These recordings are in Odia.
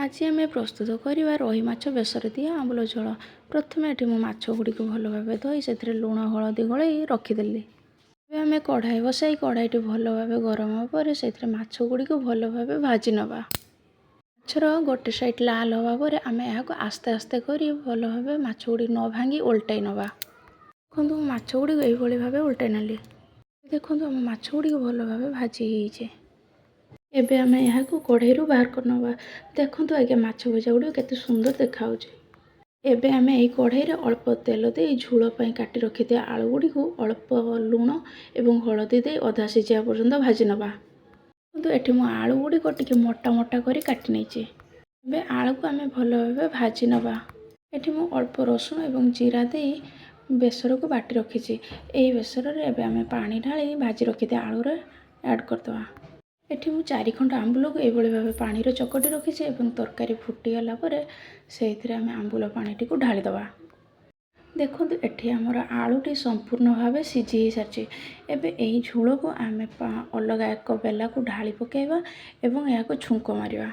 ଆଜି ଆମେ ପ୍ରସ୍ତୁତ କରିବା ରୋହି ମାଛ ବେସର ଦିଆ ଆମ୍ବୁଲ ଝୋଳ। ପ୍ରଥମେ ଏଠି ମୁଁ ମାଛ ଗୁଡ଼ିକୁ ଭଲ ଭାବେ ଧୋଇ ସେଥିରେ ଲୁଣ ହଳଦୀ ଗୋଳେଇ ରଖିଦେଲି। ଏବେ ଆମେ କଢ଼ାଇ ବସାଇ କଢ଼ାଇଟି ଭଲ ଭାବେ ଗରମ ହେବା ପରେ ସେଥିରେ ମାଛ ଗୁଡ଼ିକୁ ଭଲ ଭାବେ ଭାଜି ନେବା। ମାଛର ଗୋଟେ ସାଇଡ଼୍ ଲାଲ ହେବା ପରେ ଆମେ ଏହାକୁ ଆସ୍ତେ ଆସ୍ତେ କରି ଭଲ ଭାବେ ମାଛ ଗୁଡ଼ିକ ନ ଭାଙ୍ଗି ଓଲଟାଇ ନେବା। ଦେଖନ୍ତୁ, ମୁଁ ମାଛ ଗୁଡ଼ିକୁ ଏଇଭଳି ଭାବେ ଓଲଟାଇ ନେଲି। ଦେଖନ୍ତୁ, ଆମ ମାଛ ଗୁଡ଼ିକ ଭଲ ଭାବେ ଭାଜି ହେଇଛି। ଏବେ ଆମେ ଏହାକୁ କଢ଼େଇରୁ ବାହାର କରିନେବା। ଦେଖନ୍ତୁ ଆଜ୍ଞା, ମାଛ ଭଜା ଗୁଡ଼ିକ କେତେ ସୁନ୍ଦର ଦେଖାହେଉଛି। ଏବେ ଆମେ ଏହି କଢ଼େଇରେ ଅଳ୍ପ ତେଲ ଦେଇ ଝୋଳ ପାଇଁ କାଟି ରଖିଥିବା ଆଳୁ ଗୁଡ଼ିକୁ ଅଳ୍ପ ଲୁଣ ଏବଂ ହଳଦୀ ଦେଇ ଅଧା ସିଝିବା ପର୍ଯ୍ୟନ୍ତ ଭାଜି ନେବା। କିନ୍ତୁ ଏଠି ମୁଁ ଆଳୁ ଗୁଡ଼ିକ ଟିକେ ମୋଟା ମୋଟା କରି କାଟି ନେଇଛି। ଏବେ ଆଳୁକୁ ଆମେ ଭଲ ଭାବେ ଭାଜି ନେବା। ଏଠି ମୁଁ ଅଳ୍ପ ରସୁଣ ଏବଂ ଜିରା ଦେଇ ବେସରକୁ ବାଟି ରଖିଛି। ଏହି ବେସରରେ ଏବେ ଆମେ ପାଣି ଢାଳି ଭାଜି ରଖିଥିବା ଆଳୁରେ ଆଡ଼୍ କରିଦେବା। ଏଠି ମୁଁ 4 ଖଣ୍ଡ ଆମ୍ବୁଲକୁ ଏଇଭଳି ଭାବେ ପାଣିରେ ଚକଟି ରଖିଛି ଏବଂ ତରକାରୀ ଫୁଟିଗଲା ପରେ ସେଇଥିରେ ଆମେ ଆମ୍ବୁଲ ପାଣିଟିକୁ ଢାଳିଦେବା। ଦେଖନ୍ତୁ, ଏଠି ଆମର ଆଳୁଟି ସମ୍ପୂର୍ଣ୍ଣ ଭାବେ ସିଝି ହେଇସାରିଛି। ଏବେ ଏହି ଝୋଳକୁ ଆମେ ଅଲଗା ଏକ ବେଲାକୁ ଢାଳି ପକାଇବା ଏବଂ ଏହାକୁ ଛୁଙ୍କ ମାରିବା।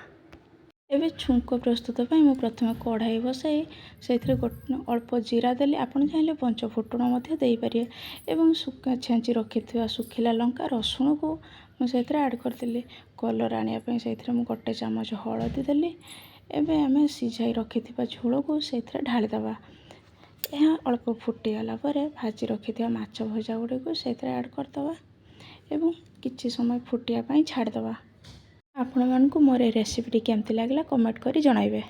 ଏବେ ଛୁଙ୍କ ପ୍ରସ୍ତୁତ ପାଇଁ ମୁଁ ପ୍ରଥମେ କଢ଼ାଇ ବସାଇ ସେଇଥିରେ ଅଳ୍ପ ଜିରା ଦେଲି। ଆପଣ ଚାହିଁଲେ ପଞ୍ଚ ଫୁଟଣ ମଧ୍ୟ ଦେଇପାରିବେ ଏବଂ ଛେଞ୍ଚି ରଖିଥିବା ଶୁଖିଲା ଲଙ୍କା, ରସୁଣକୁ ମୁଁ ସେଇଥିରେ ଆଡ଼୍ କରିଦେଲି। କଲର୍ ଆଣିବା ପାଇଁ ସେଇଥିରେ ମୁଁ ଗୋଟେ ଚାମଚ ହଳଦୀ ଦେଲି। ଏବେ ଆମେ ସିଝାଇ ରଖିଥିବା ଝୋଳକୁ ସେଇଥିରେ ଢାଳିଦେବା। ଏହା ଅଳ୍ପ ଫୁଟିଗଲା ପରେ ଭାଜି ରଖିଥିବା ମାଛ ଭଜା ଗୁଡ଼ିକୁ ସେଇଥିରେ ଆଡ଼୍ କରିଦେବା ଏବଂ କିଛି ସମୟ ଫୁଟିବା ପାଇଁ ଛାଡ଼ିଦେବା। ଆପଣମାନଙ୍କୁ ମୋର ଏ ରେସିପିଟି କେମିତି ଲାଗିଲା, କମେଣ୍ଟ କରି ଜଣାଇବେ।